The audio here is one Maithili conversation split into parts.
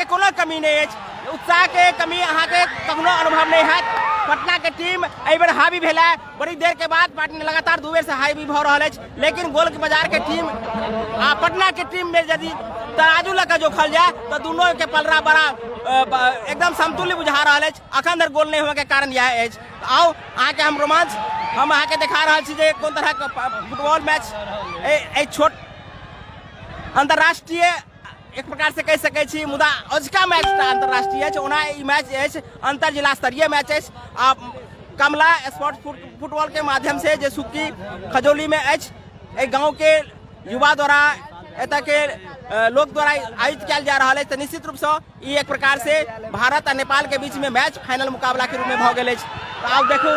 के कोनो कमी नहि अछि। उत्साह के कमी अहाँके कखनो अनुभव नहि हैत। पटना के टीम एहि बेर हावी भेल है, बड़ी देर के बाद पाटना लगातार 2 बेर से हावी भऽ रहल अछि, लेकिन गोल के बाजार के टीम आ पटना के टीम में यदि तराजू लऽ कऽ जोखल जाय तऽ दुनू के पलड़ा बड़ा एकदम समतुल्य बुझा रहल अछि। अखन धरि गोल नहि होय के कारण यह अछि। आउ अहाँके हम रोमांच हम अहाँके देखा रहल छी जे कोन तरहक फुटबॉल मैच एहि छोट अंतर्राष्ट्रीय एक प्रकार से कहि सकै छी, मुदा अजुका मैच तऽ अंतर्राष्ट्रीय अछि। ओना ई मैच अछि अंतर जिला स्तरीय मैच अछि आ कमला स्पोर्ट फुटबॉल के माध्यम से जे सुक्की खजौली में अछि, एहि गाँव के युवा द्वारा एतऽ के लोक द्वारा आयोजित कयल जा रहल अछि। तऽ निश्चित रूपसँ ई एक प्रकार से भारत आ नेपाल के बीच में मैच फाइनल मुकाबला के रूप में भऽ गेल अछि। तऽ आब देखू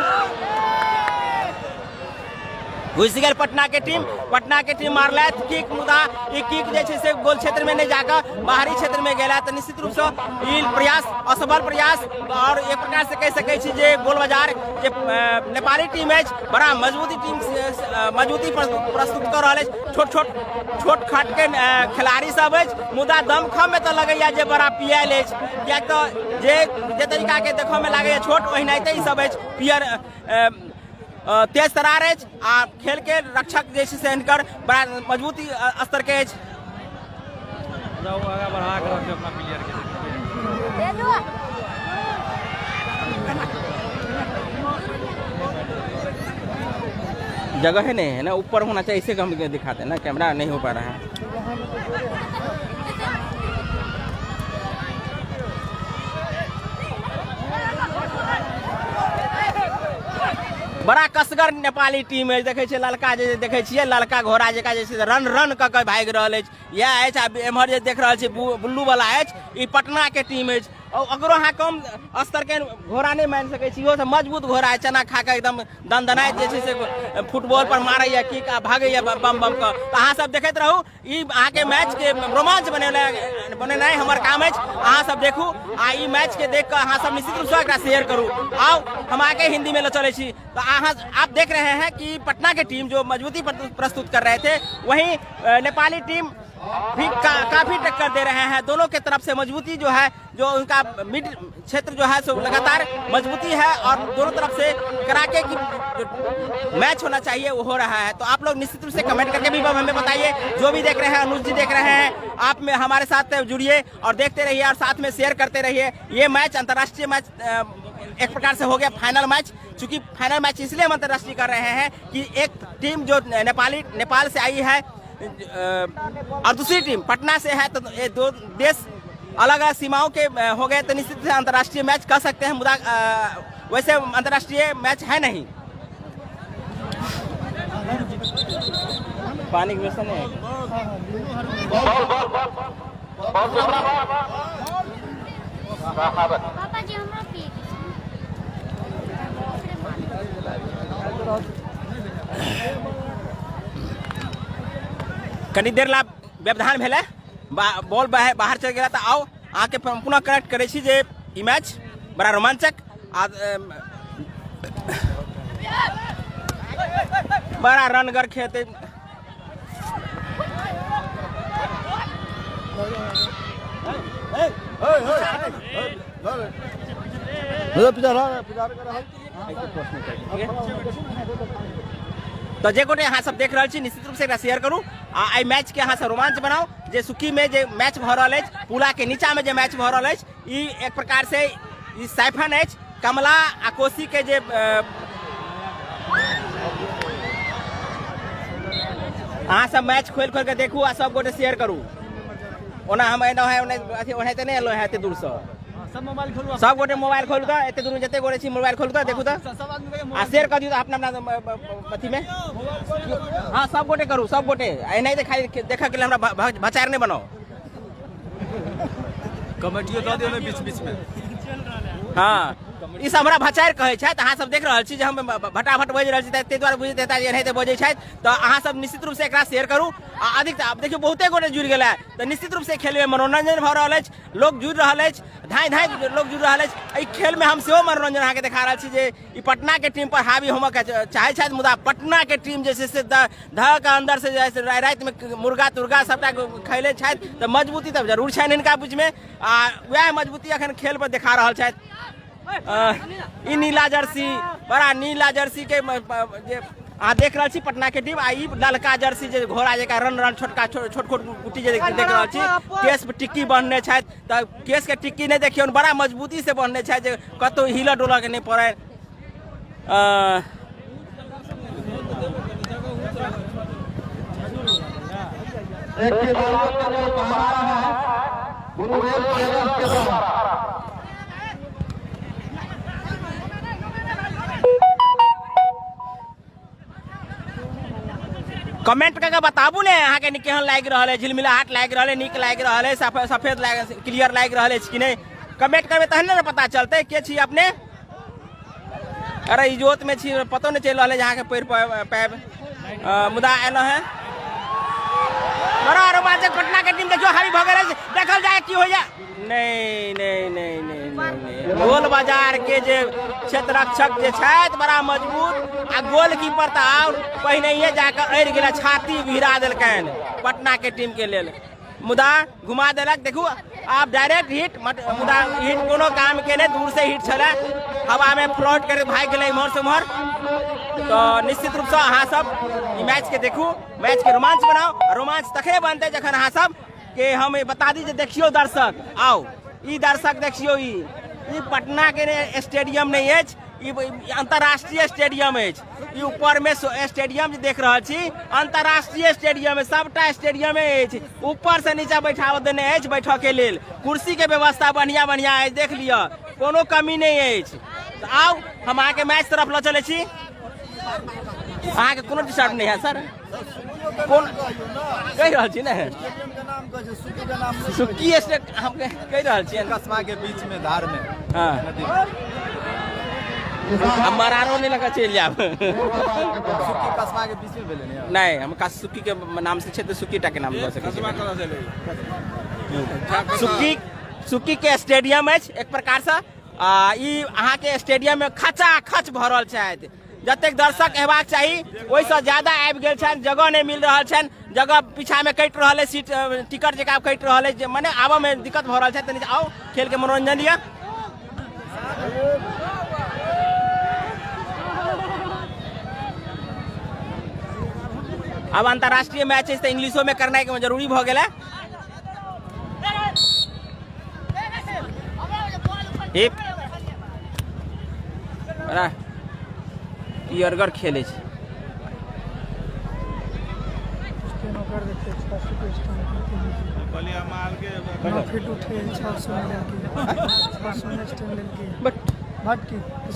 घुसि गेल पटना के टीम। पटना के टीम मारलथि किक, मुदा ई किक जे छै से गोल क्षेत्र में नहि जाकऽ बाहरी क्षेत्र में गेला। तऽ निश्चित रूपसँ ई प्रयास असफल प्रयास और एक प्रकार से कहि सकै छी जे गोल बाजार जे नेपाली टीम अछि बड़ा मजबूती टीम मजबूती प्रस्तुत कऽ रहल अछि। छोट छोट छोट खाट के खिलाड़ी सब अछि, मुदा दमखम में तऽ लगैया जे बड़ा पियल अछि, किएक तऽ जे जे तरीका के देखऽ में लागैया छोट ओहिनाइते ई सब अछि। पियर तेज तरार अछि आ खेल के रक्षक जे छै से हिनकर बड़ा मजबूती स्तर के अछि। जगह ही नहीं है ना, ऊपर होना चाहिए, इसे हम दिखाते हैं ना, कैमरा नहीं हो पा रहा है। बड़ा कसगर नेपाली टीम अछि। देखै छियै ललका जे देखै छियै ललका घोड़ा जकाँ जे छै रन रन कऽ कऽ भागि रहल अछि, इएह अछि। आ एम्हर जे देख रहल छी ब्लू वाला अछि, ई पटना के टीम अछि। और ओकरो अहाँ कम स्तर के घोड़ा नहि मानि सकै छी, इहो सब मजबूत घोड़ा अछि, चना खा कऽ एकदम दनदनाइत जे छै से फुटबॉल पर मारैया किक आ भागैया बम बम कऽ। तऽ अहाँ सब देखैत रहू, ई अहाँके मैच के रोमांच बनेनाइ हमर काम अछि। अहाँ सब देखू आ ई मैच के देख कऽ अहाँ सब निश्चित रूपसँ एकरा शेयर करू। आउ हम अहाँके हिंदी में लऽ चलै छी। तो अहाँ आप देख रहे हैं कि पटना के टीम जो मजबूती प्रस्तुत कर रहे थे, वहीं नेपाली टीम भी काफी टक्कर दे रहे हैं। दोनों के तरफ से मजबूती जो है, जो उनका मिड क्षेत्र जो है सो लगातार मजबूती है और दोनों तरफ से कराके की जो मैच होना चाहिए वो हो रहा है। तो आप लोग निश्चित रूप से कमेंट करके भी हमें बताइए, जो भी देख रहे हैं, अनुज जी देख रहे हैं, आप में हमारे साथ जुड़िए और देखते रहिए और साथ में शेयर करते रहिए। ये मैच अंतर्राष्ट्रीय मैच एक प्रकार से हो गया फाइनल मैच। चूंकि फाइनल मैच इसलिए हम अंतर्राष्ट्रीय कर रहे हैं कि एक टीम जो नेपाल से आई है और दूसरी टीम पटना से है, तो ये दो देश अलग अलग सीमाओं के हो गए, तो निश्चित से अंतर्राष्ट्रीय मैच कह सकते हैं, मुदा वैसे अंतर्राष्ट्रीय मैच है नहीं। पानी की व्यवस्था नहीं है। पापा जी हमरा पिए के छै। कनी देर ला व्यवधान भेलै, बॉल बाहर चलि गेला। तऽ आउ अहाँके पुनः कनेक्ट करै छी जे ई मैच बड़ा रोमांचक आ बड़ा रनगर खेलते। तऽ जे गोटे अहाँ सब देख रहल छी निश्चित रूप से एकरा शेयर करू आ एहि मैच के अहाँ सब रोमांच बनाउ। जे सुक्की में जे मैच भऽ रहल अछि, पुला के नीचा में जे मैच भऽ रहल अछि, ई एक प्रकार से ई साइफन अछि कमला आ कोसी के जे अहाँ सब मैच खोलि खोलि के देखू आ सब गोटे शेयर करू। ओना हम एना है ओना अथी ओनाहिते नहि एलहुँ हेँ एते दूरसँ। सब मोबाइल खोलू, सब गोटे मोबाइल खोलू तऽ एते दूर जते गोटे छी मोबाइल खोलू तऽ देखू तऽ सब आदमी के आ शेयर कऽ दियौ तऽ अपना अपना अथी में। हाँ सब गोटे करू, सब गोटे एनाहिते खाली देखऽ के लेल हमरा भचार नहि बनाउ। कमेटियो दऽ दियौ ने बीच बीच में। हाँ ई सब हमरा भचारि कहै छथि। अहाँ सब देख रहल छी जे हम भटाभट बाजि रहल छी, ताहि दुआरे बुझैत हेता जे एनाहिते बजै छथि। तऽ अहाँ सब निश्चित रूपसँ एकरा शेयर करू आ अधिक। आब देखियौ बहुते गोटे जुड़ि गेल है, तऽ निश्चित रूपसँ खेलमे मनोरंजन भऽ रहल अछि, लोक जुड़ि रहल अछि, धाँइ धाँइ लोक जुड़ि रहल अछि। एहि खेलमे हम सेहो मनोरंजन अहाँके देखा रहल छी जे ई पटनाके टीम पर हावी होमऽ चाहै छथि, मुदा पटनाके टीम जे छै से धऽ के अन्दर से जे छै रातिमे मुर्गा तुर्गा सबटा खैले छथि, तऽ मजबूती तऽ जरूर छनि हिनका बीचमे, आ वएह मजबूती अखन खेल पर देखा रहल छथि। ई नीला जर्सी, बड़ा नीला जर्सी के जे अहाँ देख रहल छी पटना के टीम, आ ई ललका जर्सी जे घोड़ा जकाँ रन रन छोटका छोट छोट कुट्टी जे देख रहल छी, केस पर टिक्की बन्हने छथि, तऽ केस के टिक्की नहि देखियौ, बड़ा मजबूती से बन्हने छथि जे कतहु हिलऽ डोलऽ के नहि पड़ै। एक खिलाड़ियों के लिए पहाड़ा है गुरुदेव ट्रेडर्स के द्वारा। कमेंट कऽ के बताबू ने अहाँके केहन लागि रहल है, झिलमिलाहट लागि रहल है, नीक लागि रहल है, सफेद लागि, क्लियर लागि रहल अछि कि नहि? कमेंट करबै तहन ने पता चलतै। के छी अपने? अरे इजोत में छी, पतो नहि चलि रहल है जे अहाँके पैर पायब, मुदा एलहुँ हेँ। बड़ा रोमांचक पटना के टीम देखियौ हावी भऽ गेल अछि, देखल जाय की होइया। नहीं नहीं नहीं नहीं नहीं नहीं, गोल बाजार के जे क्षेत्र रक्षक जे छथि बड़ा मजबूत, आ गोलकीपर तऽ आओर पहिनहिए जाकऽ अड़ि गेला, छाती भिड़ा देलकनि पटना के टीम के लेल, मुदा घुमा देलक। देखू आब डायरेक्ट हिट, मुदा हिट कोनो काम के नहि, दूर से हिट छलै, हवा में फ्लोट करके भागि गेलै इम्हर से उम्हर। तऽ निश्चित रूपसँ अहाँ सब ई मैच के देखू, मैच के रोमांच बनाउ। रोमांच तखने बनतै जखन अहाँ सब के हम बता दी जे देखियौ दर्शक, आउ ई दर्शक देखियौ, ई पटना के स्टेडियम नहि अछि, ई अंतर्राष्ट्रीय स्टेडियम अछि। ई ऊपर में स्टेडियम जे देख रहल छी अंतर्राष्ट्रीय स्टेडियम है, सबटा स्टेडियमे अछि। ऊपर से नीचा बैठाव देने अछि, बैठऽ के लेल कुर्सी के व्यवस्था बढ़िया बढ़िया अछि, देख लिअ कोनो कमी नहि अछि। तऽ आउ हम अहाँके मैच तरफ लऽ चलै छी। अहाँके कोनो डिस्टर्ब नहि है सर? कोन कहि रहल छी ने सुक्की स्टेट हम कहि रहल छियै कस्बा के बीच में धार में। हाँ, हम मरारो नहि लऽ कऽ चलि जायब। सुक्की कस्बा के बीच में भेलै ने? नहि, हम का सुक्की के नाम से छै तऽ सुक्की टा के नाम लऽ सकै छी। सुक्की, सुक्की के स्टेडियम अछि एक प्रकारसँ, आ ई अहाँके स्टेडियम में खचाखच भरल छथि। जतेक दर्शक हेबाक चाही ओहिसँ ज्यादा आबि गेल छनि, जगह नहि मिल रहल छनि, जगह पीछामे कटि रहल अछि, सीट टिकट जकाँ कटि रहल अछि, जे मने आबऽमे दिक्कत भऽ रहल छै। तनि आउ खेलके मनोरंजन लिअ। आब अंतर्राष्ट्रीय मैच अछि तऽ इंग्लिशोमे करनाइ जरूरी भऽ गेल है। एक बड़ा पियरगर खेलै छै।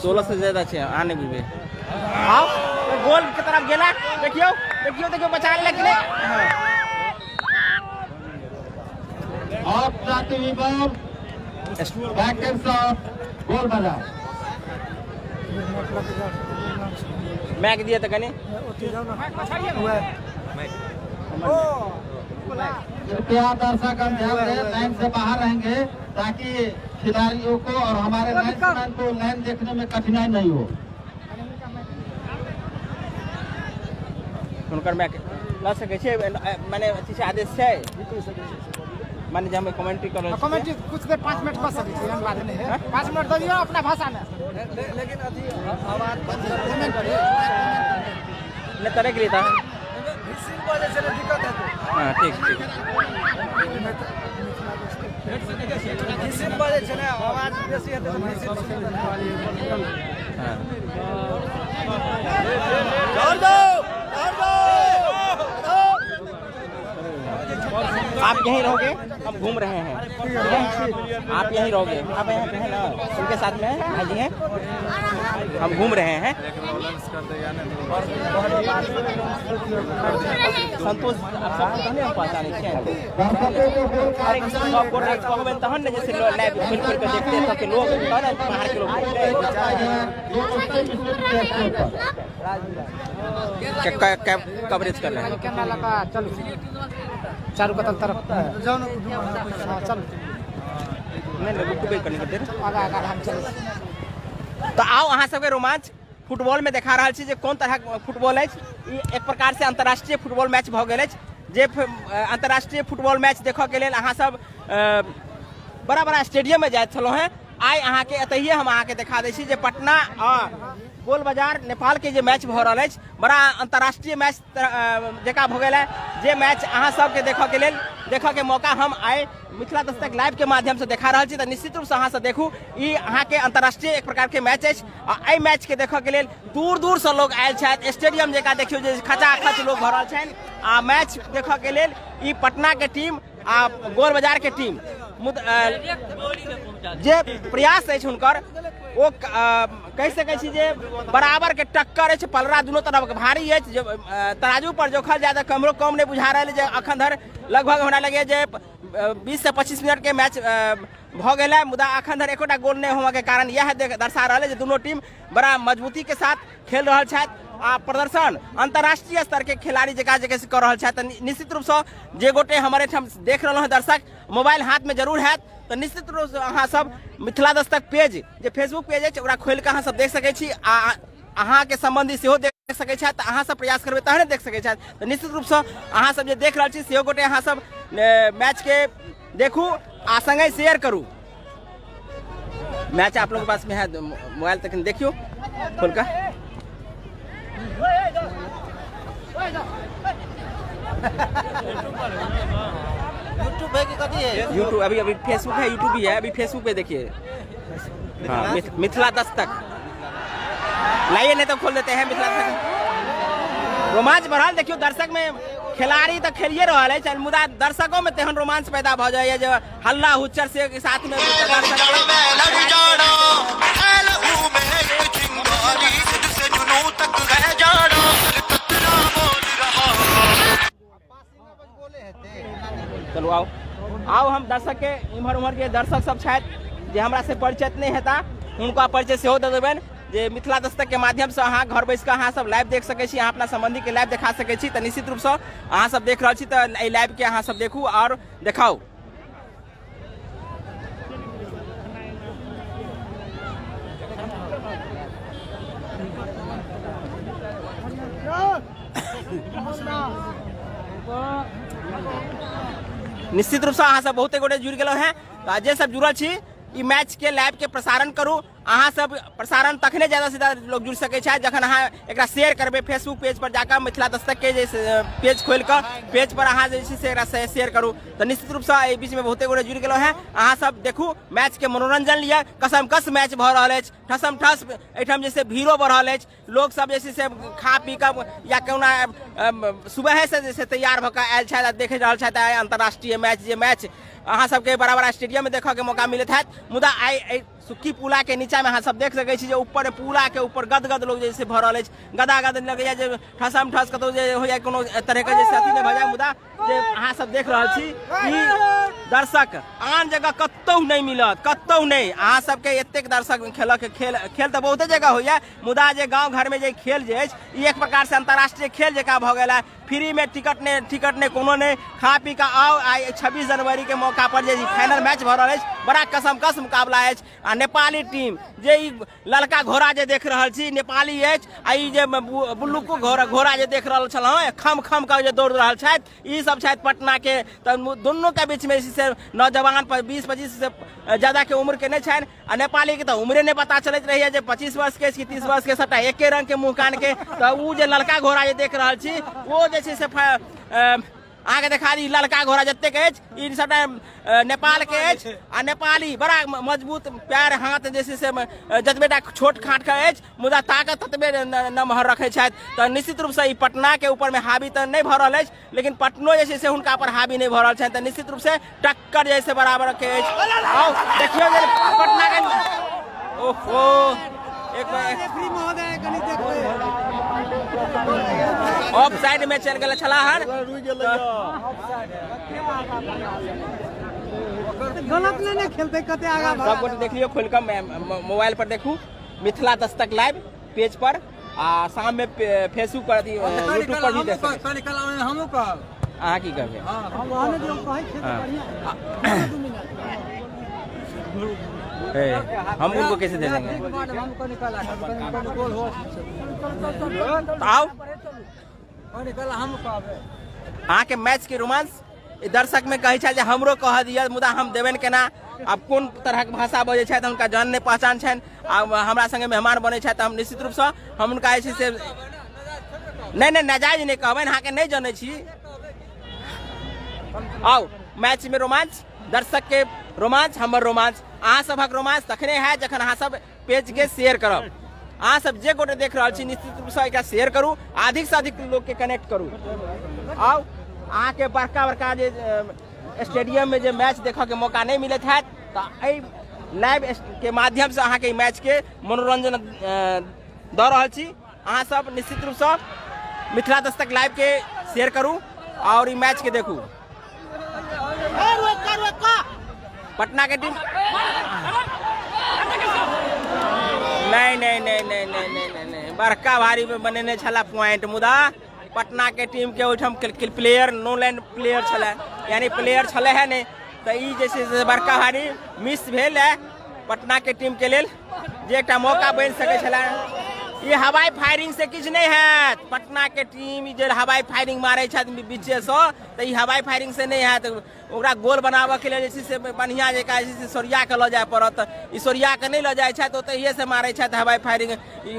16 से ज्यादा छै, अहाँ नहि बुझबै। आउ गोल के तरफ गेला, देखियौ देखियौ देखियौ, बचा लेलक कि नहि? ऑफ जाती हुई बॉल बैक एंड शॉट, गोल बाजार। मैक दिए तऽ कनि। कृपया दर्शक हम ध्यान दें, लाइन से बाहर रहेंगे ताकि खिलाड़ियों को और हमारे लाइनमैन को लाइन देखने में कठिनाई नहीं हो। हुनकर मैक लऽ सकै छियै, माने अथी छै, आदेश छै, माने जे हम कमेंट्री कर रहल छी। कमेंट्री कुछ देर 5 मिनट कऽ सकै छी, एहन बात नहि है। 5 मिनट दऽ दियौ अपना भाषामे। लेकिन अथी आवाज बंद कर। नहि तऽ राखि लिअ। बजै छै ने, दिक्कत हेतै। हँ, ठीक ठीक। घिसिन बजै छै ने, आवाज बेसी हेतै तऽ घिसिन। हँ। छोड़ दो, छोड़ दो। आप यहीं रहोगे, हम घूम रहे हैं, ठीक है? आप यहीं रहोगे, आप यहाँ पे हैं ना, उनके साथ में हैं, भाई जी हैं, हम घूम रहे हैं। संतोष आप सबके तहने हम पहचानै छियै। अरे सब गोटे कहबनि तहन ने जे लाइव खोलि खोलि कऽ देखते सबके लोग, तहन ने बाहर के लोग कवरेज कर रहे हैं। कैमरा लगा चलू चारू कतल तरफ हाँ चलू। नहीं नहीं रुकबै कनी देर। आगा आगा हम चलू। तऽ आउ अहाँ सबके रोमांच फुटबॉल में देखा रहल छी जे कोन तरहक फुटबॉल अछि। ई एक प्रकार से अंतर्राष्ट्रीय फुटबॉल मैच भऽ गेल अछि, जे अंतर्राष्ट्रीय फुटबॉल मैच देखऽ के लेल अहाँ सब बड़ा बड़ा स्टेडियम में जाइत छलहुँ हेँ। आइ अहाँके एतहिए हम अहाँके देखा दै छी जे पटना आ गोल बाजार नेपाल के जे मैच भऽ रहल अछि, बड़ा अंतर्राष्ट्रीय मैच जकाँ भऽ गेल है, जे मैच अहाँ सबके देखऽ के लेल देखऽ के मौका हम आइ मिथिला दस्तक लाइव के माध्यम से देखा रहल छी। तऽ निश्चित रूपसँ अहाँ सब देखू, ई अहाँके अंतर्राष्ट्रीय एक प्रकार के मैच अछि आ एहि मैच के देखऽ के लेल दूर दूर से लोग आयल छथि। स्टेडियम जकाँ देखियौ जे खचाखच लोग भरल छनि आ मैच देखऽ के लेल ई पटना के टीम आ गोल बाजार के टीम जे प्रयास अछि हुनकर ओ कहि सकै छी जे बराबर के टक्कर अछि, पलड़ा दुनू तरफ के भारी अछि। जे तराजू पर जोखल जाय तऽ कमरो कम नहि बुझा रहल जे अखन धरि लगभग हमरा लगैए जे 20 से 25 मिनट के मैच भऽ गेल है, मुदा अखन धरि एकोटा गोल नहि होबऽ के कारण इएह दर्शा रहल है जे दुनू टीम बड़ा मजबूती के साथ खेल रहल छथि आ प्रदर्शन अंतर्राष्ट्रीय स्तर के खिलाड़ी जकाँ जकाँ से कऽ रहल छथि। तऽ निश्चित रूपसँ जे गोटे हमर एहिठाम देख रहलहुँ हँ दर्शक, मोबाइल हाथमे जरूर हैत, तऽ निश्चित रूपसँ अहाँ सब मिथिला दस्तक पेज जे फेसबुक पेज अछि ओकरा खोलि कऽ अहाँ सब देख सकै छी आ अहाँके सम्बन्धी सेहो देख सकै छथि। तऽ अहाँ सब प्रयास करबै तहने देख सकै छथि। तऽ निश्चित रूपसँ अहाँ सब जे देख रहल छी सेहो गोटे अहाँ सब मैचके देखू आ संगे शेयर करू। मैच आप लोग के पास में है मोबाइल, तक देखियो खोल का। यूट्यूब है कि कथी है? यूट्यूब अभी अभी फेसबुक है, यूट्यूब भी है, अभी फेसबुक पे देखिए। हाँ, मिथिला दस्तक लाइए, नहीं तो खोल देते हैं मिथिला दस्तक। रोमांच बढ़ल देखियो दर्शक में, खिलाड़ी तो खेलिए रहल अछि मुदा दर्शकों में तेहन रोमांच पैदा भऽ जाइए जे हल्ला हुच्चर से साथ में चलू आउ आउ हम दर्शक के इम्हर उम्हर के दर्शक सब छथि जे हमरा से परिचित नहि हेता हुनका परिचय सेहो दऽ देबनि जे मिथिला दस्तक के माध्यम से अहाँ घर बैस कऽ अहाँ सब लाइव देख सकै छी, अहाँ अपना संबंधी के लाइव देखा सकै छी। तऽ निश्चित रूपसँ अहाँ सब देख रहल छी तऽ एहि लाइव के अहाँ सब देखू आओर देखाउ। निश्चित रूपसँ अहाँ सब बहुते गोटे जुड़ि गेलहुँ हेँ, तऽ जे सब जुड़ल छी ई मैच के लाइव के प्रसारण करू। अहाँ सब प्रसारण तखने ज्यादा से ज्यादा लोग जुड़ सकै छथि जखन अहाँ एकरा शेयर करबै फेसबुक पेज पर जाकऽ मिथिला दस्तक के जे पेज खोलि कऽ पेज पर अहाँ जे छै से एकरा शेयर करू। तऽ निश्चित रूपसँ एहि बीचमे बहुते गोटे जुड़ि गेलहुँ हेँ। अहाँ सब देखू मैच के मनोरंजन लिअ, कसम कस मैच भऽ रहल अछि, ठसम ठस एहिठाम जे छै भीड़ो बढ़ल अछि, लोक सब जे छै से खा पी कऽ या कहुना सुबहे से जे छै तैयार भऽ कऽ आयल छथि आ देख रहल छथि आइ अंतर्राष्ट्रीय मैच, जे मैच अहाँ सबके बड़ा बड़ा स्टेडियम मे देखऽ के मौका मिलैत हैत। मुदा आइ एहि सुक्की पुला के नीचा में अहाँ सब देख सकै छी जे ऊपर पुला के ऊपर गदगद लोग जे छै भरल अछि, गदागद लगैया जे ठसम ठस कतौ जे होइया कोनो तरह के जे अथी नहि भऽ जाय। मुदा जे अहाँ सब देख रहल छी ई दर्शक आन जगह कतौ नहि मिलत, कतौ नहि। अहाँ सबके एतेक दर्शक खेलक खेल खेल तऽ बहुते जगह होइया, मुदा जे गाँव घर में जे खेल जे अछि ई एक प्रकार से अंतर्राष्ट्रीय खेल जकाँ भऽ गेल है। फ्री में टिकट नहि, टिकट नहि, कोनो नहि, खा पी कऽ आउ। आइ 26 जनवरी के मौका पर जे फाइनल मैच भऽ रहल अछि बड़ा कसम कस मुकाबला अछि आ नेपाली टीम जे ई ललका घोड़ा जे देख रहल छी नेपाली अछि आ ई जे बुल्लुको घोड़ा जे देख रहल छलहुँ खम खम कऽ जे दौड़ रहल छथि ई सब छथि पटना के। तऽ दुनू के बीच में जे छै से नौजवान 20-25 से ज्यादा के उम्र के नहि छनि आ नेपाली के तऽ उम्रे नहि पता चलैत रहैया जे 25 वर्ष के कि 30 वर्ष के, सबटा एके रंग के मुँह कान के। तऽ ओ जे ललका घोड़ा जे देख रहल छी ओ जे छै से अहाँके देखा दी ललका घोड़ा जतेक अछि ई सबटा नेपाल के अछि आ नेपाली बड़ा मजबूत पैर हाथ जे छै से जतबे टा छोट खाट के अछि मुदा ताकत ततबे नमहर रखै छथि। तऽ निश्चित रूपसँ ई पटना के ऊपर में हावी तऽ नहि भऽ रहल अछि, लेकिन पटनो जे छै से हुनका पर हावी नहि भऽ रहल छनि। तऽ निश्चित रूपसँ टक्कर जे छै से बराबर के अछि। आउ देखियौ जे पटना के, ओहो, एक ऑफ साइड में चलि गेल छला हन। गलत नहि ने खेलतै कते आगा। सब गोटे देख लियौ, खोलि कऽ मोबाइल पर देखू मिथिला दस्तक लाइव पेज पर, आ शाम में फेसबुक पर, अथी यूट्यूब पर भी देख सकै छी। हमहूँ कहब। अहाँ की कहबै? हम रहने दियौ, कहै छियै तऽ बढ़िआँ। 2 मिनट ए, हम उनको कैसे दे देंगे? तऽ आउ अहाँके मैच के रोमांच दर्शक में कहै छथि जे हमरो कह दिअ, मुदा हम देबनि केना? आब कोन तरहक भाषा बजै छथि हुनका जान नहि पहचान छनि। आ हमरा संगे मेहमान बनै छथि तऽ हम निश्चित रूपसँ हम हुनका जे छै से नहि नहि नाजायज नहि कहबनि, अहाँके नहि जनै छी। आउ मैच में रोमांच, दर्शक के रोमांच, हमर रोमांच, अहाँ सभक रोमांच तखने हैत जखन अहाँ सब पेज के शेयर करब। अहाँ सब जे गोटे देख रहल छी निश्चित रूपसँ एकरा शेयर करू, अधिक से अधिक लोक के कनेक्ट करू। आउ अहाँके बड़का बड़का जे स्टेडियम में जे मैच देखऽ के मौका नहि मिलैत हैत तऽ एहि लाइव के माध्यमसँ अहाँके ई मैच के मनोरंजन दऽ रहल छी। अहाँ सब निश्चित रूपसँ मिथिला दस्तक लाइव के शेयर करू और ई मैच के देखू। पटना के टीम नहीं नहीं नहीं नहीं नहीं नहीं नहीं नहीं, बड़का भारी में बनेने छला पॉइंट, मुदा पटना के टीम के ओहिठाम प्लेयर नो लैंड प्लेयर छलै, यानी प्लेयर छलै है नहीं, तऽ ई जे छै से बड़का भारी मिस भेल है पटना के टीम के लेल, जे एकटा मौका बनि सकै छलै। ई हवाई फायरिंग से किछु नहि हैत। पटना के टीम ई जे हवाई फायरिंग मारै छथि बीचे सँ, तऽ ई हवाई फायरिंग से नहि हैत। ओकरा गोल बनाबऽ के लेल जे छै से बढ़िआँ जकाँ जे छै से सोरिया कऽ लऽ जाय पड़त। ई सोरिया कऽ नहि लऽ जाइ छथि, ओतहिए से मारै छथि हवाई फायरिंग। ई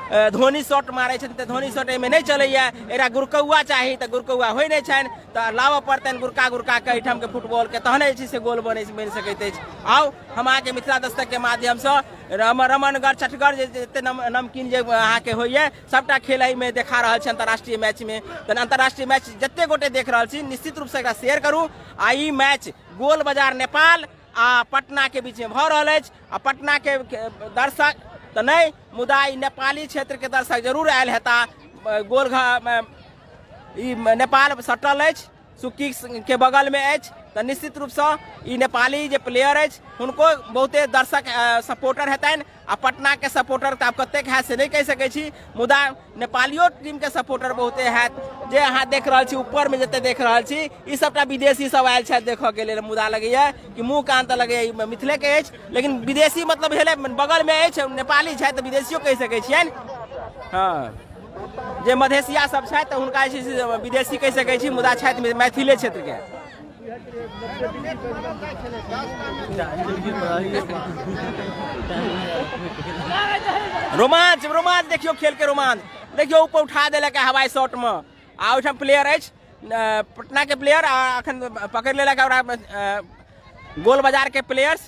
धोनी शॉट मारै छथि तऽ धोनी शॉट एहिमे नहि चलैया, एकरा गुरकौआ चाही, तऽ गुरकौआ होइ नहि छनि, तऽ लाबऽ पड़तनि गुरका गुरका के एहिठामके फुटबॉलके, तहने जे छै से गोल बनि सकैत अछि। आउ हम अहाँके मिथिला दस्तक के माध्यमसँ रमणगर चटगर जे जते नमकीन जे अहाँके होइए सबटा खेल एहिमे देखा रहल छै अंतर्राष्ट्रीय मैचमे। तऽ अंतर्राष्ट्रीय मैच जते गोटे देख रहल छी निश्चित रूपसँ एकरा शेयर करू। आ ई मैच गोल बाजार नेपाल आ पटना के बीचमे भऽ रहल अछि, आ पटना के दर्शक तऽ नहि, मुदा ई नेपाली क्षेत्र के दर्शक जरूर आयल हेता। गोल ई नेपाल सटल अछि, सुक्की के बगलमे अछि, तऽ निश्चित रूपसँ ई नेपाली जे प्लेयर अछि हुनको बहुते दर्शक सपोर्टर हेतनि। आ पटनाके सपोर्टर तऽ आब कतेक हैत से नहि कहि सकै छी, मुदा नेपालियो टीमके सपोर्टर बहुते हैत। जे अहाँ देख रहल छी ऊपरमे जते देख रहल छी ई सबटा विदेशी सब आयल छथि देखऽके लेल, मुदा लगैया कि मुँह कान तऽ लगैया ई मिथिलेके अछि, लेकिन विदेशी मतलब भेलै बगलमे अछि नेपाली छथि तऽ विदेशियो कहि सकै छियनि। हँ, जे मधेसिया सब छथि तऽ हुनका जे छै से विदेशी कहि सकै छी, मुदा छथि मैथिले क्षेत्रके। रोमांच रोमांच देखियौ, खेल के रोमांच देखियौ। ऊपर उठा देलक है हवाई शॉट में, आ ओहिठाम प्लेयर अछि पटना के प्लेयर, आ अखन पकड़ि लेलक ओकरा गोल बाजार के प्लेयर्स,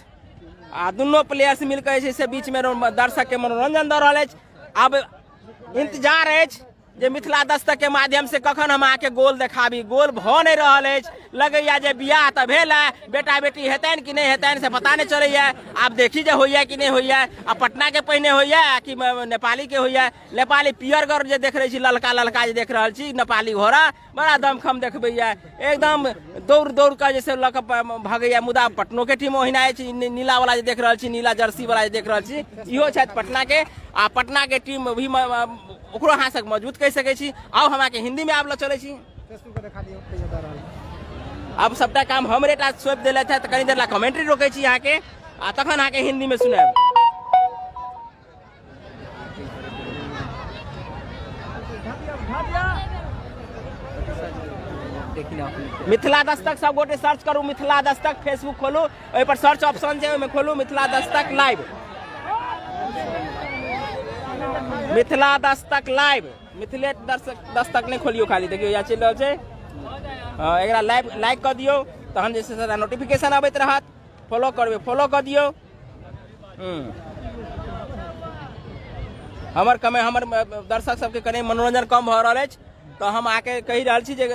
आ दुनू प्लेयर्स मिलकर जे छै से बीच में दर्शक के मनोरंजन दऽ रहल अछि। आब इंतजार अछि जे मिथिला दस्तक के माध्यम से कखन हम अहाँके गोल देखाबी। गोल भऽ नहि रहल अछि, लगैया जे बियाह तऽ भेल है, बेटा बेटी हेतनि कि नहि हेतनि से पता नहि चलैया। आब देखी जे होइया कि नहि होइया। आ पटना के पहिने होइया कि नेपाली के होइया। नेपाली पियरगर जे देख रहल छी, ललका ललका जे देख रहल छी नेपाली घोड़ा, बड़ा दमखम देखबैया, एकदम दौड़ दौड़ कऽ जे से लऽ कऽ भगैया। मुदा पटनो के टीम ओहिना अछि। नीला वाला जे देख रहल छी, नीला जर्सी वाला जे देख रहल छी, इहो छथि पटना के, आ पटना के टीम भी ओकरो अहाँ सब मजबूत कहि सकै छी। आउ हम अहाँके हिंदी में आब लऽ चलै छी। आब सबटा काम हमरे टा सौंपि देलथि है, तऽ कनी देर ला कमेंट्री रोकै छी अहाँके, आ तखन अहाँके हिंदी में सुनायब। मिथिला दस्तक सब गोटे सर्च करू, मिथिला दस्तक फेसबुक खोलू, ओहि पर सर्च ऑप्शन छै, ओहिमे खोलू मिथिला दस्तक लाइव, मिथिला दस्तक लाइव, मिथिले दर्शक दस्तक नहि खोलियौ खाली। देखियौ, इएह चलि रहल छै। हँ, एकरा लाइव लाइक कऽ दियौ, तहन जे छै से नोटिफिकेशन अबैत रहत। फॉलो करबै, फॉलो कऽ दियौ। हमर कमे हमर दर्शक सबके कनि मनोरंजन कम भऽ रहल अछि, तऽ हम अहाँके कहि रहल छी जे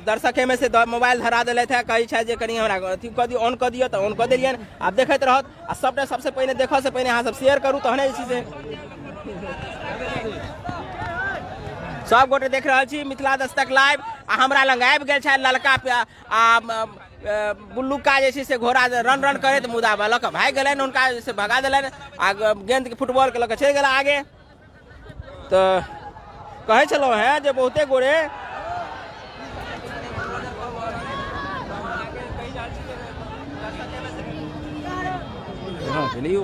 दर्शकेमे से मोबाइल धरा देलथि हे, कहै छथि जे कनि हमरा अथी कऽ दियौ, ऑन कऽ दियौ, तऽ ऑन कऽ देलियनि। आब देखैत रहत। आ सबटा सबसँ पहिने देखऽसँ पहिने अहाँ सब शेयर करू, तहने जे छै से सब गोटे देख रहल छी मिथिला दस्तक लाइव। आ हमरा लग आबि गेल छथि ललका आ बुल्लुका जे छै से घोड़ा रन रन करैत, मुदा लऽ कऽ भागि गेलनि, हुनका से भगा देलनि आ गेंद के फुटबॉल के लऽ कऽ चलि गेला आगे। तऽ कहै छलहुँ हेँ जे बहुते गोरे हँ भेलियौ।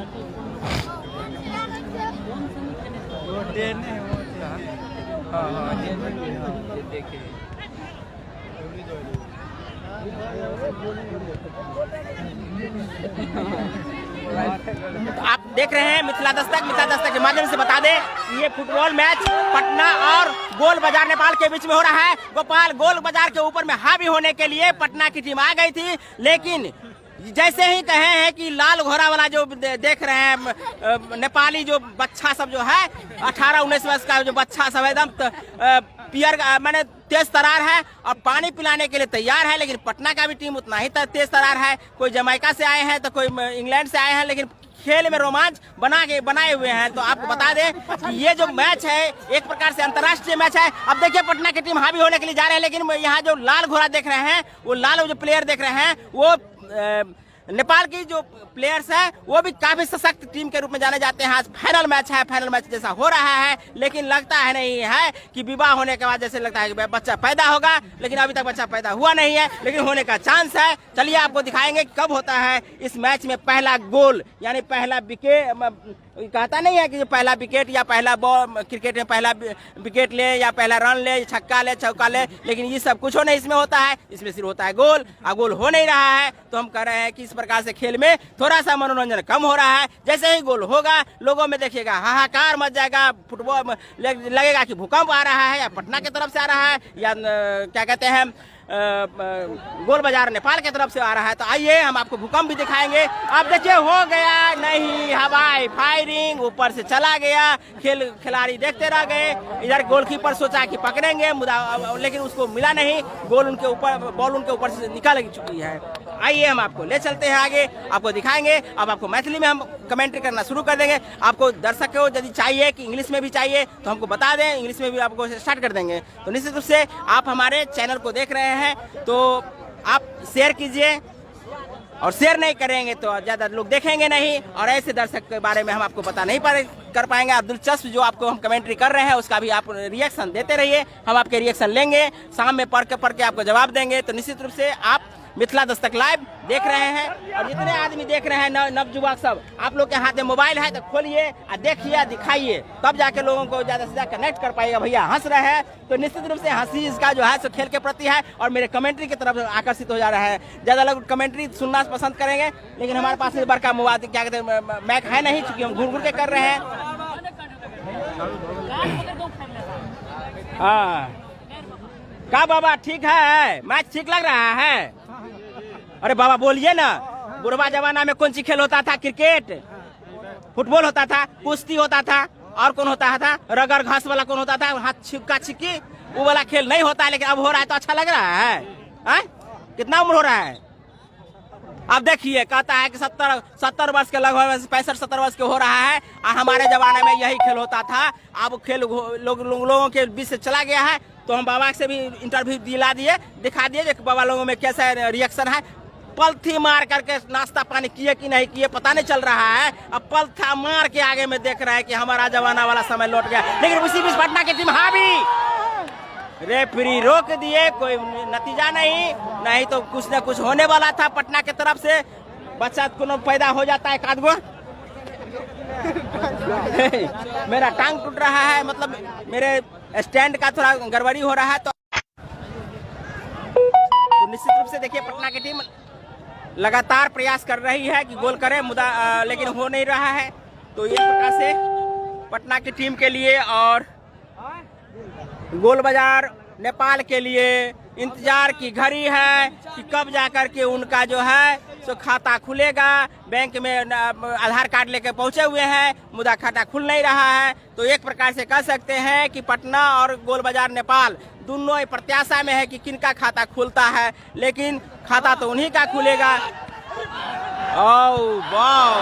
तो आप देख रहे हैं मिथिला दस्तक। मिथिला दस्तक के माध्यम से बता दें ये फुटबॉल मैच पटना और गोल बाजार नेपाल के बीच में हो रहा है। गोपाल गोल बाजार के ऊपर में हावी होने के लिए पटना की टीम आ गई थी, लेकिन जैसे ही कहे हैं कि लाल घोड़ा वाला जो देख रहे हैं नेपाली जो बच्चा सब जो है 18-19 वर्ष का जो बच्चा सब एकदम पियर माने तेज तरार है और पानी पिलाने के लिए तैयार है। लेकिन पटना का भी टीम उतना ही तेज तरार है। कोई जमैका से आए हैं तो कोई इंग्लैंड से आए हैं, लेकिन खेल में रोमांच बना के बनाए हुए हैं। तो आपको बता दें कि ये जो मैच है एक प्रकार से अंतर्राष्ट्रीय मैच है। अब देखिए पटना की टीम हावी होने के लिए जा रहे हैं, लेकिन यहाँ जो लाल घोड़ा देख रहे हैं, वो लाल जो प्लेयर देख रहे हैं, वो नेपाल की जो प्लेयर्स हैं वो भी काफी सशक्त टीम के रूप में जाने जाते हैं। आज फाइनल मैच है, फाइनल मैच जैसा हो रहा है, लेकिन लगता है नहीं है कि विवाह होने के बाद जैसे लगता है कि बच्चा पैदा होगा, लेकिन अभी तक बच्चा पैदा हुआ नहीं है, लेकिन होने का चांस है। चलिए आपको दिखाएंगे कब होता है इस मैच में पहला गोल, यानी पहला विकेट। कहता नहीं है कि पहला विकेट या पहला बॉल, क्रिकेट में पहला विकेट ले या पहला रन ले, छक्का ले, चौका ले, लेकिन ये सब कुछ नहीं इसमें होता है। इसमें सिर्फ होता है गोल, और गोल हो नहीं रहा है। तो हम कह रहे हैं कि इस प्रकार से खेल में थोड़ा सा मनोरंजन कम हो रहा है। जैसे ही गोल होगा लोगों में देखिएगा हाहाकार मच जाएगा, फुटबॉल लगेगा कि भूकंप आ रहा है या पटना की तरफ से आ रहा है या क्या कहते हैं गोल बाजार नेपाल की तरफ से आ रहा है। तो आइए हम आपको भूकंप भी दिखाएंगे। अब देखिए हो गया नहीं, हवाई फायरिंग ऊपर से चला गया, खेल खिलाड़ी देखते रह गए। इधर गोलकीपर सोचा कि पकड़ेंगे, मुदा लेकिन उसको मिला नहीं, गोल उनके ऊपर, बॉल उनके ऊपर से निकल चुकी है। आइए हम आपको ले चलते हैं आगे, आपको दिखाएंगे। अब आपको मैथिली में हम कमेंट्री करना शुरू कर देंगे। आपको दर्शक को यदि चाहिए कि इंग्लिश में भी चाहिए तो हमको बता दें, इंग्लिश में भी आपको स्टार्ट कर देंगे। तो निश्चित रूप से आप हमारे चैनल को देख रहे हैं तो आप शेयर कीजिए, और शेयर नहीं करेंगे तो ज़्यादा लोग देखेंगे नहीं, और ऐसे दर्शक के बारे में हम आपको पता नहीं कर पाएंगे। आप दिलचस्प जो आपको हम कमेंट्री कर रहे हैं उसका भी आप रिएक्शन देते रहिए, हम आपके रिएक्शन लेंगे, शाम में पढ़ के आपको जवाब देंगे। तो निश्चित रूप से आप मिथिला दस्तक लाइव देख रहे हैं, और जितने आदमी देख रहे हैं नवयुवक सब, आप लोग के हाथ में मोबाइल है तो खोलिए और देखिए दिखाइए, तब जाके लोगों को ज़्यादा से ज़्यादा कनेक्ट कर पाएगा। भैया हंस रहे हैं तो निश्चित रूप से हंसी इसका जो है सो खेल के प्रति है और मेरे कमेंट्री की तरफ आकर्षित हो जा रहा है। ज़्यादा लोग कमेंट्री सुनना पसंद करेंगे, लेकिन हमारे पास बड़का मोबाइल क्या कहते हैं मैक है नहीं, चूँकि हम घूर घूर के कर रहे हैं। हाँ का बाबा ठीक है, मैच ठीक लग रहा है? अरे बाबा बोलिए ना, बुढ़वा जमाना में कौन सी खेल होता था? क्रिकेट, फुटबॉल होता था, कुश्ती होता था, और कौन होता था? रगड़ घास वाला कौन होता था? हाथ छिक्का छिक्की, वो वाला खेल नहीं होता है, लेकिन अब हो रहा है तो अच्छा लग रहा है। आ? कितना उम्र हो रहा है? अब देखिए कहता है कि 70 वर्ष के लगभग 65-70 वर्ष के हो रहा है, और हमारे जमाने में यही खेल होता था। अब खेल लोगों के बीच से चला गया है। तो हम बाबा से भी इंटरव्यू दिला दिए, दिखा दिए कि बाबा लोगों में कैसा रिएक्शन है। पलथी मार करके नाश्ता पानी किए कि नहीं किए पता नहीं चल रहा है। अब पलथा मार के आगे में देख रहा है कि हमारा जमाना वाला समय लौट गया। लेकिन उसी बीच पटना की टीम हावी, रेफरी रोक दिए, कोई नतीजा नहीं, नहीं तो कुछ न कुछ होने वाला था पटना के तरफ से। बच्चा कोनो पैदा हो जाता है एक आध गो। मेरा टांग टूट रहा है, मतलब मेरे स्टैंड का थोड़ा गड़बड़ी हो रहा है। तो निश्चित रूप से देखिए पटना की टीम लगातार प्रयास कर रही है कि गोल करे, मुदा लेकिन हो नहीं रहा है। तो ये प्रकार से पटना की टीम के लिए और गोल बाजार नेपाल के लिए इंतजार की घड़ी है कि कब जाकर के उनका जो है सो खाता खुलेगा। बैंक में आधार कार्ड लेकर पहुंचे हुए हैं, मुदा खाता खुल नहीं रहा है। तो एक प्रकार से कह सकते हैं कि पटना और गोलबाजार नेपाल दोनों ही प्रत्याशा में है कि किनका खाता खुलता है, लेकिन खाता तो उन्हीं का खुलेगा। ओ वाओ,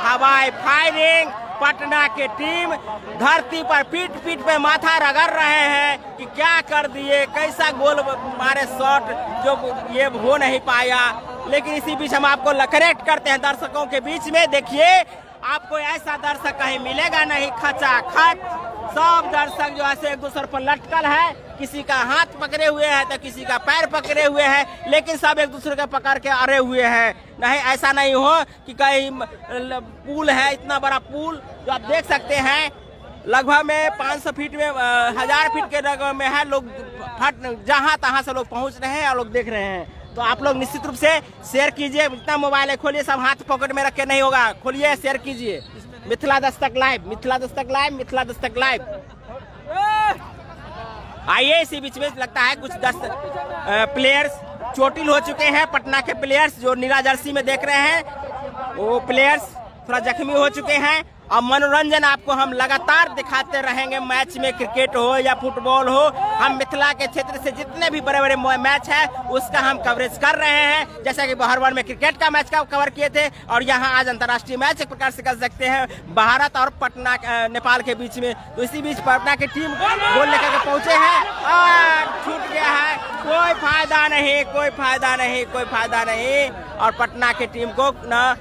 हवाई फायरिंग। पटना के टीम धरती पर पीट पीट पे माथा रगड़ रहे हैं कि क्या कर दिए, कैसा गोल मारे शॉट जो ये हो नहीं पाया। लेकिन इसी बीच हम आपको कनेक्ट करते हैं दर्शकों के बीच में। देखिए, आपको ऐसा दर्शक कहीं मिलेगा नहीं, खचा खच सब दर्शक जो ऐसे एक दूसरे पर लटकल है। किसी का हाथ पकड़े हुए है तो किसी का पैर पकड़े हुए है, लेकिन सब एक दूसरे के पकड़ के अड़े हुए हैं। नहीं, ऐसा नहीं हो कि कहीं पुल है, इतना बड़ा पुल जो आप देख सकते हैं लगभग में 500 फीट में, 1000 फीट के लगभग में है। लोग फट जहाँ तहाँ से लोग पहुँच रहे हैं और लोग देख रहे हैं। तो आप लोग निश्चित रूप से शेयर कीजिए। जितना मोबाइल है खोलिए, सब हाथ पॉकेट में रख के नहीं होगा, खोलिए, शेयर कीजिए। Mithila Dastak live, Mithila Dastak live, Mithila Dastak live. आइए, इसी बीच में लगता है कुछ 10 प्लेयर्स चोटिल हो चुके हैं। पटना के प्लेयर्स जो नीला जर्सी में देख रहे हैं, वो प्लेयर्स थोड़ा जख्मी हो चुके हैं। और मनोरंजन आपको हम लगातार दिखाते रहेंगे, मैच में क्रिकेट हो या फुटबॉल हो, हम मिथिला के क्षेत्र से जितने भी बड़े बड़े मैच है उसका हम कवरेज कर रहे हैं। जैसा कि बहरवन में क्रिकेट का मैच का कवर किए थे और यहाँ आज अंतर्राष्ट्रीय मैच एक प्रकार से कर सकते हैं भारत और पटना नेपाल के बीच में। तो इसी बीच पटना की टीम गोल लेकर के पहुंचे हैं और छूट गया है। कोई फायदा नहीं, कोई फायदा नहीं, कोई फायदा नहीं। और पटना की टीम को न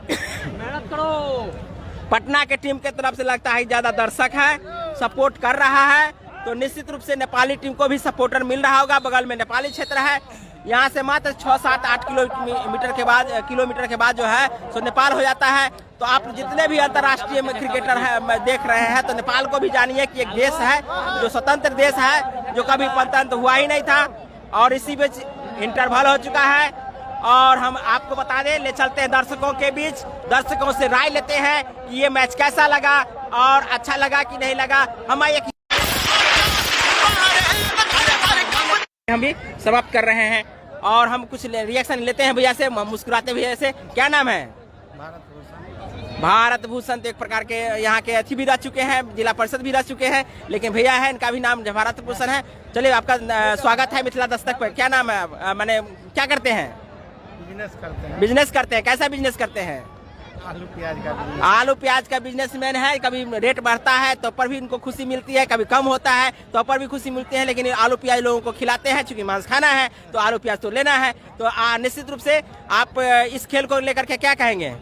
मेहनत करो। पटना के टीम के तरफ से लगता है ज्यादा दर्शक है, सपोर्ट कर रहा है। तो निश्चित रूप से नेपाली टीम को भी सपोर्टर मिल रहा होगा। बगल में नेपाली क्षेत्र है, यहाँ से मात्र 6, 7, 8 किलोमीटर के बाद, किलोमीटर के बाद जो है सो नेपाल हो जाता है। तो आप जितने भी अंतर्राष्ट्रीय में क्रिकेटर है देख रहे हैं, तो नेपाल को भी जानिए कि एक देश है जो स्वतंत्र देश है, जो कभी स्वतंत्र हुआ ही नहीं था। और इसी बीच इंटरवल हो चुका है और हम आपको बता दें, ले चलते हैं दर्शकों के बीच, दर्शकों से राय लेते हैं कि ये मैच कैसा लगा और अच्छा लगा कि नहीं लगा। हम एक हम भी समाप्त कर रहे हैं और हम कुछ रिएक्शन लेते हैं भैया से, मुस्कुराते भैया से। क्या नाम है? भारत भूषण। तो एक प्रकार के यहाँ के अथी भी रह चुके हैं, जिला परिषद भी रह चुके हैं, लेकिन भैया है, इनका भी नाम भारत भूषण है। चलिए, आपका स्वागत है मिथिला दस्तक पर। क्या नाम है? माने क्या करते हैं? बिजनेस करते हैं। बिजनेस करते हैं। कैसा बिजनेस करते हैं? आलू प्याज का बिजनेस। आलू प्याज का बिजनेसमैन है। कभी रेट बढ़ता है तो पर भी इनको खुशी मिलती है, कभी कम होता है तो पर भी खुशी मिलती है, लेकिन ये आलू प्याज लोगों को खिलाते हैं। चूंकि मांस खाना है तो आलू प्याज तो लेना है। तो निश्चित रूप से आप इस खेल को लेकर के क्या कहेंगे?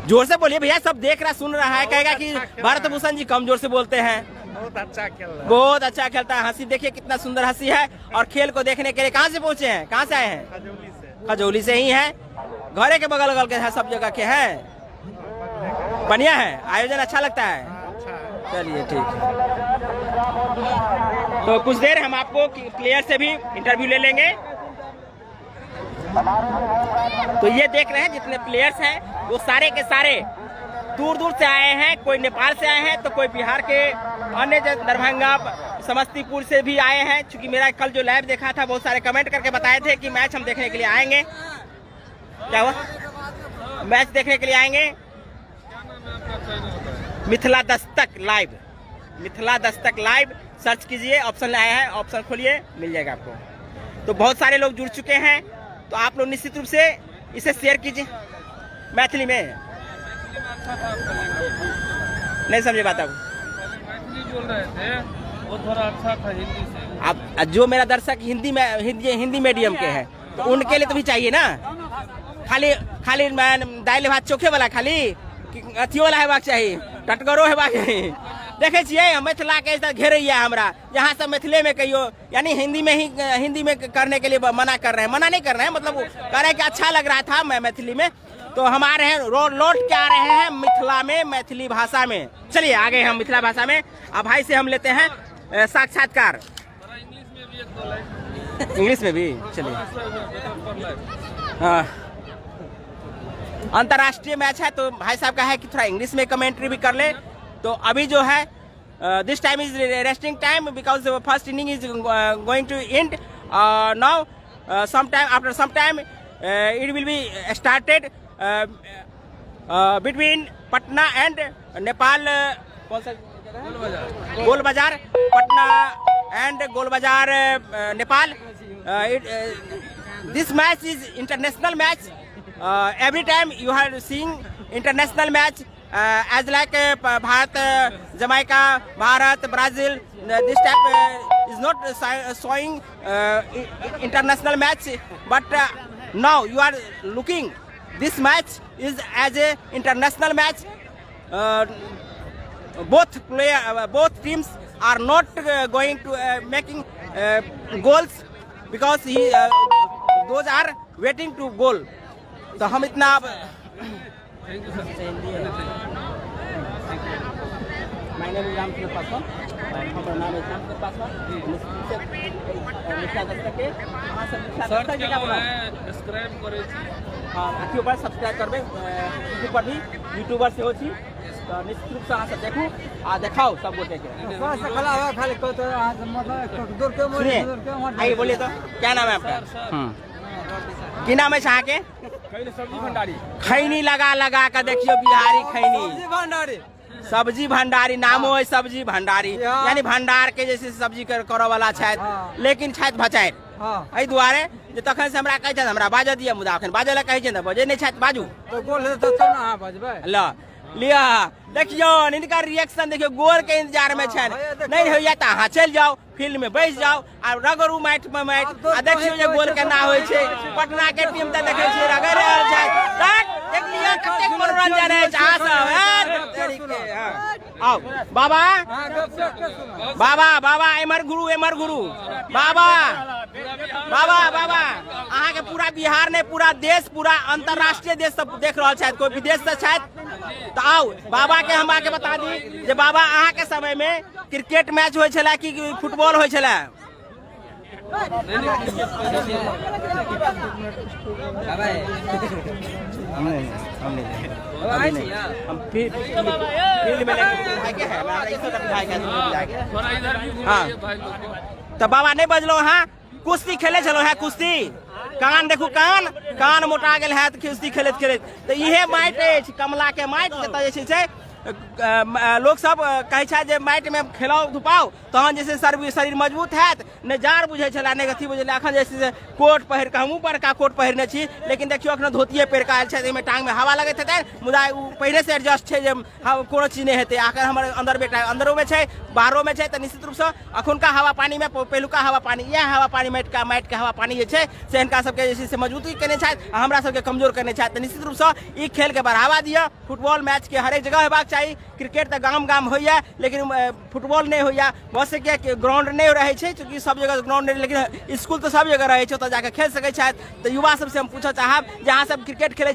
जोर से बोलिए भैया, सब देख रहा सुन रहा है, कहेगा कि भारत भूषण जी कम जोर से बोलते हैं। बहुत अच्छा खेल रहा है। बहुत अच्छा खेलता है। हंसी देखिए, कितना सुंदर हंसी है। और खेल को देखने के लिए कहाँ से पहुंचे हैं, कहाँ से आए हैं? खजौली से। खजौली से ही है, घरे के बगल बगल के हैं, सब जगह के हैं। बढ़िया है आयोजन, अच्छा लगता है। अच्छा है। चलिए ठीक है। तो कुछ देर हम आपको प्लेयर से भी इंटरव्यू ले लेंगे। तो ये देख रहे हैं, जितने प्लेयर्स हैं वो सारे के सारे दूर दूर से आए हैं। कोई नेपाल से आए हैं तो कोई बिहार के अन्य दरभंगा, समस्तीपुर से भी आए हैं। क्योंकि मेरा कल जो लाइव देखा था, बहुत सारे कमेंट करके बताए थे कि मैच हम देखने के लिए आएंगे। क्या हुआ? मैच देखने के लिए आएंगे। Mithila Dastak live, Mithila Dastak live search कीजिए, ऑप्शन आया है, ऑप्शन खोलिए, मिल जाएगा आपको। तो बहुत सारे लोग जुड़ चुके हैं, तो आप लोग निश्चित रूप से इसे शेयर कीजिए। मैथिली में नहीं समझे बात आप? मैथिली बोल रहे थे, वो थोड़ा अच्छा था हिंदी से। आप जो मेरा दर्शक हिंदी में, हिंदी हिंदी मीडियम के हैं, तो उनके लिए तो भी चाहिए ना। खाली खाली दालि भात चोखे वाला खाली कि अथियो वाला हेबाक चाही, टटगरो हेबाक चाही। देखै छियै, मिथिला के घेरैया हमरा यहाँ सब मिथिले में कहियो, यानी हिंदी में ही, हिंदी में करने के लिए मना कर रहे हैं। मना नहीं कर रहे हैं, मतलब कह रहे हैं कि अच्छा लग रहा था मैं मैथिली में। तो हम आ रहे हैं, लौट के आ रहे हैं मिथिला में, मैथिली भाषा में। चलिए, आ गए हम मिथिला भाषा में। अब भाई से हम लेते हैं साक्षात्कार। थोड़ा इंग्लिश में भी एक दो लाइन। इंग्लिश में भी, चलिए। हाँ, अंतर्राष्ट्रीय मैच है तो भाई साहब का है कि थोड़ा इंग्लिश में कमेंट्री भी कर ले। तो अभी जो है This time is resting time because the first inning is going to end now. Some time after some time it will be started between Patna and Nepal. कौन सा जगह? गोल बाजार। Patna and Gol Bazar, Nepal. This match is international match. Every time you are seeing international match as like Bharat, Jamaica, Bharat, Brazil. This type is not showing international match, but now you are looking this match is as a international match. Both player, both teams are not going to making goals because he those are waiting to goal. तो हम इतना अब। My name is Ramchandra Paswan. हमर नाम अछि रामचंद्र पासवान। निश्चित रूपसँ मिथिला दस्तक के अहाँ सब मिथिला सर्च दस्तक जकाँ केलहुँ बनाउ। हेँ, सब्सक्राइब करै छी। हँ, अथियो पर सब्सक्राइब करबै, यूट्यूब पर भी, यूट्यूबर सेहो छी, तऽ निश्चित रूपसँ अहाँ सब देखू आ देखाउ सब गोटे के। सुनिए, आइए, बोलिए तो, क्या नाम है आपका? की नाम अछि अहाँके? सब्जी भंडारी। खैनी लगा लगा कऽ देखियौ, बिहारी खैनी। सब्जी भंडारी। सब्जी भंडारी, नामो है सब्जी भंडारी। यानी भंडार के जे छै से सब्जी करऽ वाला छथि, लेकिन छथि भचारि। एहि दुआरे जे तखन से हमरा कहै छथि, हमरा बाजऽ दिअ, मुदा अखन बाजऽ लए कहै छियनि तऽ बजै नहि छथि। बाजू। तऽ गोल हेतै तब ने अहाँ बजबै। ल लिअ, देखियौ हिनकर रिएक्शन देखियौ, गोल के इंतजार में छनि। नहि होइया तऽ अहाँ चलि जाउ, फील्ड में बैस जाउ आ रगड़ू माटि मे माटि आ देखियौ जे गोल केना होइ छै। पटना के टीम तऽ देखै छियै रगड़ि रहल छथि। देख लिअ कतेक मनोरंजन अछि अहाँ सब। आउ बाबा, बाबा, बाबा, एमहर घुरू, एमहर घुरू। बाबा, बाबा, बाबा, अहाँके पूरा बिहार नहि, पूरा देश, पूरा अंतर्राष्ट्रीय देश सब देख रहल छथि, कोई विदेश से छथि। तऽ आउ बाबा के हम अहाँके बता दी जे बाबा, अहाँके समय में क्रिकेट मैच होइ छलै कि फुटबॉल होइ छलै? हम नहीं, हम नहीं, अभी नहीं। हम फील्ड फील्ड में लेके विधायक है, हमरा ई सब विधायक है, दुनू विधायक है। थोड़ा इधर भी हाँ। घुमाइए भाई लोग को। तऽ बाबा, नहि बजलहुँ अहाँ। कुश्ती खेलै छलहुँ हेँ? कुश्ती, कान देखू, कान, कान मोटा गेल हैत कुश्ती खेलैत खेलैत। तऽ इहे माटि अछि, कमलाके माटि, जतऽ जे छै से लोक सब कहै छथि जे माटिमे खेलाउ धुपाउ तहन जे छै शरीर शरीर मजबूत हैत। नहि जाड़ बुझै छलै, नहि अथी बुझै छलै। एखन जे छै से कोट पहिर कऽ, हमहूँ बड़का कोट पहिरने छी, लेकिन देखियौ एखनो धोतिए पहिर कऽ आयल छथि। एहिमे टांगमे हवा लगैत हेतै, मुदा ओ पहिलेसँ एडजस्ट छै जे कोनो चीज नहि हेतै। आखिर हमर अन्दर बेटा अन्दरोमे छै, बाहरोमे छै। तऽ निश्चित रूपसँ अखुनका हवा पानीमे पहिलुका हवा पानी, इएह हवा पानी, माटिका माटिके हवा पानी जे छै से हिनका सबके जे छै से मजबूती केने छथि आ हमरा सबके कमजोर केने छथि। तऽ निश्चित रूपसँ ई खेलके बढ़ावा दिअ। फुटबॉल मैचके हरेक जगह हेबाक चाही। क्रिकेट तऽ गाम गाम होइए, लेकिन फुटबॉल नहि होइए। भऽ सकैए कि ग्राउंड नहि रहै छै, चूँकि सब जगह ग्राउंड नहि, लेकिन इसकुल तऽ सब जगह रहै छै, ओतऽ जाकऽ खेल सकै छथि। तऽ युवा सबसँ हम पूछऽ चाहब जे अहाँ सब क्रिकेट खेलै